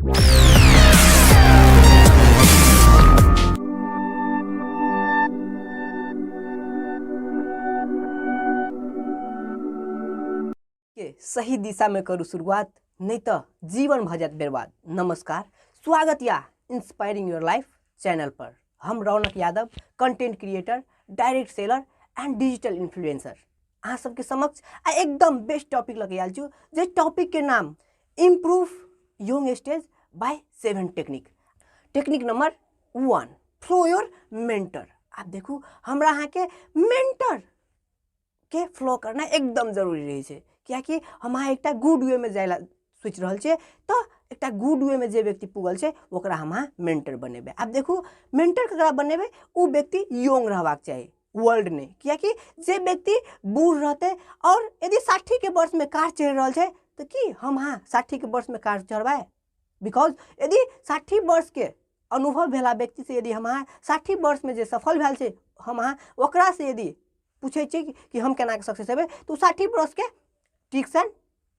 के सही दिशा में करू शुरुआत, नहीं तो जीवन भऽ जायत बर्बाद। नमस्कार, स्वागत या इंस्पायरिंग your life channel पर। हम Raunak Yadav, content creator, direct seller and digital influencer, अहाँ सबके समक्ष आ एकदम बेस्ट टॉपिक लऽ के आयल छी, जे टॉपिक के नाम improve young stage by 7 technique. Technique number 1, follow your mentor. आब देखू, हमरा अहाँके मेंटर के फ्लो करना एकदम जरूरी रहै छै, कियाकि हम अहाँ एकटा गुड वे में जाय ला सोचि रहल छियै, तऽ एकटा गुड वे में जे व्यक्ति पुगल छै ओकरा हम अहाँ मेंटर बनेबै। आब देखू, मेंटर ककरा बनेबै? ओ व्यक्ति यंग रहबाक चाही, वर्ल्ड नहि, कियाकि जे व्यक्ति बूढ़ रहतै और यदि 60 के वर्ष में कार चढ़ि रहल छै तऽ की हम अहाँ 60 के वर्ष में कार चढ़बै? Because यदि 60 वर्ष के अनुभव भेला व्यक्ति से यदि हम अहाँ 60 वर्ष में जे सफल भेल छै, हम अहाँ ओकरा से यदि पूछै छियै कि हम केना कऽ सक्सेस हेबै, तऽ ओ 60 वर्षके ट्रिक्स एंड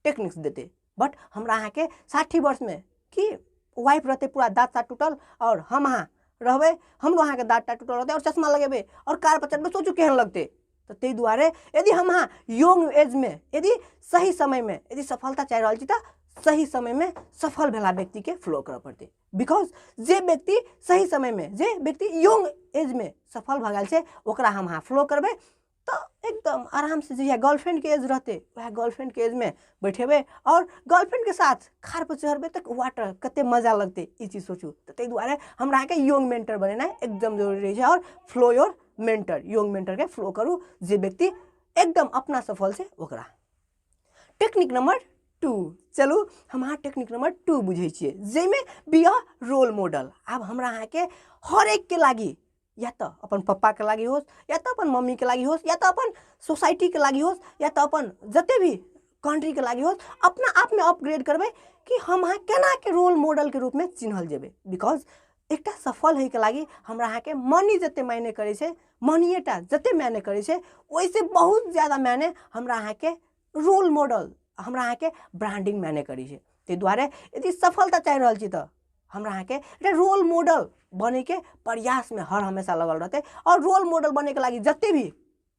टेक्निक्स देतै। बट हमरा अहाँके 60 वर्षमे की वाइफ रहतै पूरा दाँत ताँत टूटल, आओर हम अहाँ रहबै, हमरो अहाँके दाँत ताँत टूटल रहतै और चश्मा लगेबै और कार पर चढ़बै, सोचू केहन लगतै। तऽ ताहि दुआरे यदि हम अहाँ यंग एजमे यदि सही समयमे यदि सफलता चाहि रहल छी तऽ सही समयमे सफल भेला व्यक्तिके फॉलो करऽ पड़तै। Because जे व्यक्ति सही समयमे, जे व्यक्ति यंग एजमे सफल भऽ गेल छै, ओकरा हम अहाँ फॉलो करबै तऽ एकदम आरामसँ जहिया गर्लफ्रेंडके एज रहतै वएह गर्लफ्रेंडके एजमे बैठेबै और गर्लफ्रेंडके साथ कार पर चढ़बै तऽ वाटर कते मजा लगतै, ई चीज सोचू। तऽ ताहि दुआरे हमरा अहाँके यंग मेंटर बनेनाइ एकदम जरूरी रहै छै। और फ्लो your mentor, young मेंटरके फ्लो करू, जे व्यक्ति एकदम अपना सफल छै ओकरा। टेक्निक नंबर 2, चलू हम अहाँ टेक्निक नंबर 2 बुझै छियै, जाहिमे बी अ रोल मॉडल। आब हमरा अहाँके हर एकके लागि, या तऽ अपन पप्पाके लागि होस, या तऽ अपन मम्मीके लागि होस, या तऽ अपन सोसाइटीके लागि होस, या तऽ अपन जते भी कंट्रीके लागि होस, अपना आपमे अपग्रेड करबै कि हम अहाँ केनाके रोल मॉडलके रूपमे चिन्हल जेबै। Because एकटा सफल होइके लागि हमरा अहाँके मनी जते मायने करै छै, मनिएटा जते मायने करै छै, ओहिसँ बहुत ज्यादा मायने हमरा अहाँके रोल मॉडल, हमरा अहाँके ब्रांडिंग मायने करै छै। ताहि दुआरे यदि सफलता चाहि रहल छी तऽ हमरा अहाँके एकटा रोल मॉडल बनैके प्रयासमे हर हमेशा लगल रहतै। और रोल मॉडल बनैके लागि जते भी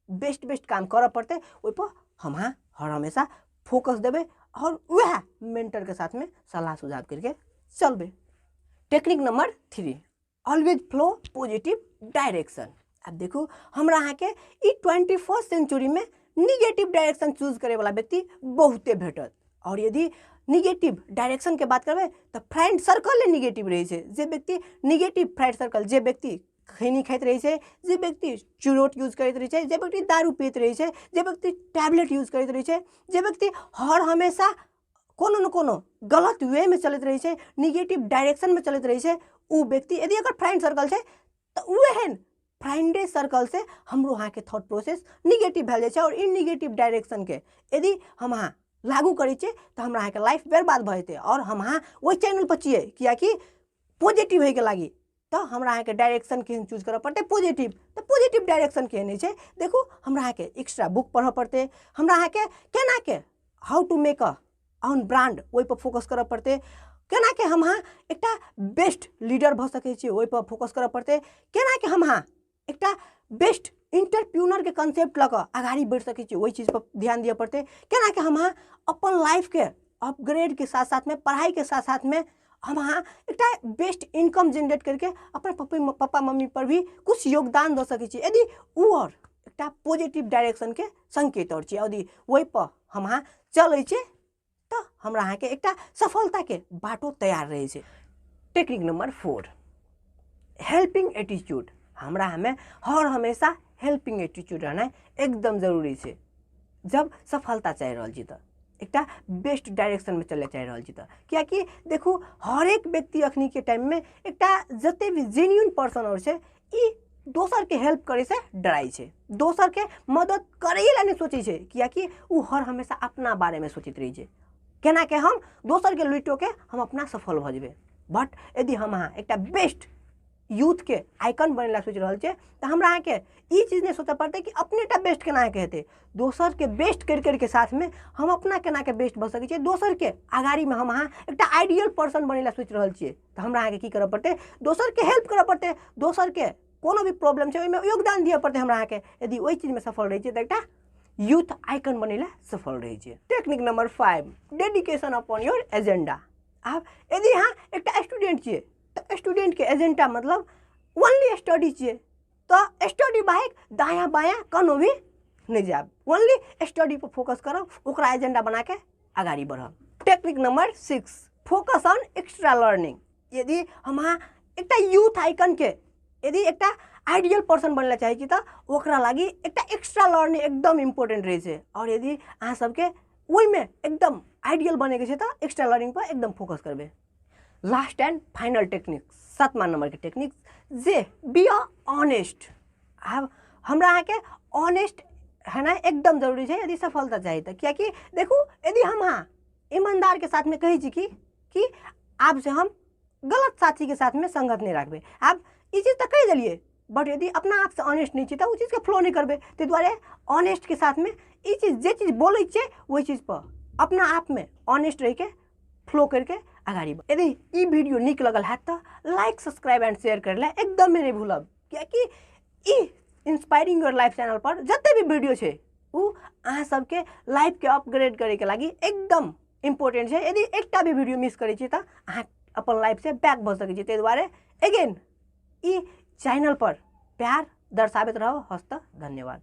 बेस्ट बेस्ट काम करऽ पड़तै ओहिपर हम अहाँ हर हमेशा फोकस देबै और वएह मेंटरके साथमे सलाह सुझाव करिके चलबै। Technique number 3, always follow positive direction. आब देखू, हमरा अहाँके ई 21st सेंचुरीमे निगेटिव डायरेक्शन चूज करैवला व्यक्ति बहुते भेटत। और यदि निगेटिव डायरेक्शनके बात करबै तऽ फ्रेंड सर्कले निगेटिव रहै छै। जे व्यक्ति निगेटिव फ्रेंड सर्कल, जे व्यक्ति खैनी खाइत रहै छै, जे व्यक्ति चुरोट यूज करैत रहै छै, जे व्यक्ति दारू पीैत रहै छै, जे व्यक्ति टैबलेट यूज करैत रहै छै, जे व्यक्ति हर हमेशा कोनो ने कोनो गलत वेमे चलैत रहै छै, निगेटिव डायरेक्शनमे चलैत रहै छै, ओ व्यक्ति यदि अगर फ्रेंड सर्कल छै तऽ ओ एहन फ्रेंडे सर्कल से हमरो अहाँके थॉट प्रोसेस निगेटिव भए जाइ छै। और इन निगेटिव डायरेक्शनके यदि हम अहाँ लागू करै छियै तऽ हमरा अहाँके लाइफ बर्बाद भऽ जेतै। और हम अहाँ ओहि चैनल पर छियै कियाकि पॉजिटिव होइके लागि, तऽ हमरा अहाँके डायरेक्शन केहन चूज करऽ पड़तै? पॉजिटिव। तऽ पॉजिटिव डायरेक्शन केहन होइ छै? देखू, हमरा अहाँके एक्स्ट्रा बुक पढ़ऽ पड़तै, हमरा अहाँके केनाके how to make a own brand ओहिपर फोकस करऽ पड़तै, केनाके हम अहाँ एकटा बेस्ट लीडर भऽ सकै छियै ओहिपर फोकस करऽ पड़तै, केनाके हम अहाँ एकटा बेस्ट इंटरप्यूनरके कॉन्सेप्ट लऽ कऽ अगाड़ी बढ़ि सकै छियै ओहि चीजपर ध्यान दिअ पड़तै, केनाके हम अहाँ अपन लाइफके अपग्रेडके साथ साथमे, पढ़ाइके साथ साथमे हम अहाँ एकटा बेस्ट इनकम जेनरेट करके अपन पप्पा मम्मी पर भी कुछ योगदान दऽ सकै छी। यदि ओ आओर एकटा पॉजिटिव डायरेक्शनके संकेत आओर छियै, यदि ओहिपर हम अहाँ चलै छियै तऽ हमरा अहाँके एकटा सफलताके बाटो तैयार रहै छै। Technique number 4, helping attitude. हमरा हमें हर हमेशा हेल्पिंग एटीट्यूड रहनाइ एकदम जरूरी छै। जब सफलता चाहि रहल छी तऽ एकटा बेस्ट डायरेक्शनमे चलै चाहि रहल छी तऽ, कियाकि देखू, हरेक व्यक्ति अखनीके टाइममे एकटा जते भी जेन्यून पर्सन आओर छै, ई दोसरके हेल्प करैसँ डराइ छै, दोसरके मदद करैए लए नहि सोचै छै, कियाकि ओ हर हमेशा अपना बारेमे सोचैत रहै छै, केनाके हम दोसरके लुटिओके हम अपना सफल भऽ जेबै। बट यदि हम अहाँ एकटा बेस्ट यूथके आइकन बनै लए सोचि रहल छियै तऽ हमरा अहाँके ई चीज नहि सोचऽ पड़तै कि अपने टा बेस्ट केनाके हेतै, दोसरके बेस्ट करि करिके साथमे हम अपना केनाके बेस्ट भऽ सकै छियै, दोसरके अगाड़ीमे हम अहाँ एकटा आइडियल पर्सन बनै लए सोचि रहल छियै। तऽ हमरा अहाँके की करऽ पड़तै, दोसरके हेल्प करऽ पड़तै, दोसरके कोनो भी प्रॉब्लम छै ओहिमे योगदान दिअ पड़तै। हमरा अहाँके यदि ओहि चीजमे सफल रहै छियै तऽ एकटा यूथ आइकन बनै लए सफल रहै छियै। Technique number 5, dedication upon your agenda. आब यदि अहाँ एकटा स्टूडेंट छियै तऽ स्टूडेंटके एजेंडा मतलब ओनली स्टडी छियै, तऽ स्टडी बाहेक दायाँ बायाँ कोनो भी नहि जायब, ओनली स्टडी पर फोकस करब, ओकरा एजेंडा बनाके अगाडि बढ़ब। Technique number 6, focus on extra learning. यदि हम अहाँ एकटा यूथ आइकनके यदि एकटा आइडियल पर्सन बनला चाहै छी तऽ ओकरा लागि एकटा एक्स्ट्रा लर्निंग एकदम इम्पोर्टेंट रहै छै। आओर यदि अहाँ सबके ओहिमे एकदम आइडियल बनैके छै तऽ एक्स्ट्रा लर्निंग पर एकदम फोकस करबै। लास्ट एंड फाइनल टेक्निक, 7वां नंबरके टेक्निक जे बी अ ऑनेस्ट। आब हमरा अहाँके ऑनेस्ट हेनाइ एकदम जरूरी छै यदि सफलता चाही तऽ, कियाकि देखू यदि हम अहाँ ईमानदारके साथमे कहै छी कि आब से हम गलत साथीके साथमे संगत नहि राखबै, आब ई चीज तऽ कहि देलियै, बट यदि अपना आपसँ ऑनेस्ट नहि छी तऽ ओ चीजके फ्लो नहि करबै। ताहि दुआरे ऑनेस्टके साथमे ई चीज जे चीज बोलै छियै ओहि चीजपर अपना आपमे ऑनेस्ट रहिके फ्लो करके अगाडि बढ़। यदि ई वीडियो नीक लगल हैत तऽ लाइक सब्सक्राइब एंड शेयर करै लए एकदमे नहि भूलब, कियाकि ई इंस्पायरिंग your life channel पर जते भी वीडियो छै उ अहाँ सबके लाइफके अपग्रेड करैके लागि एकदम इम्पोर्टेंट छै। यदि एकटा भी वीडियो मिस करै छी तऽ अहाँ अपन लाइफ से बैक भऽ सकै छी। ताहि दुआरे अगेन ई चैनल पर प्यार दर्शाबैत रहब। हस्त धन्यवाद।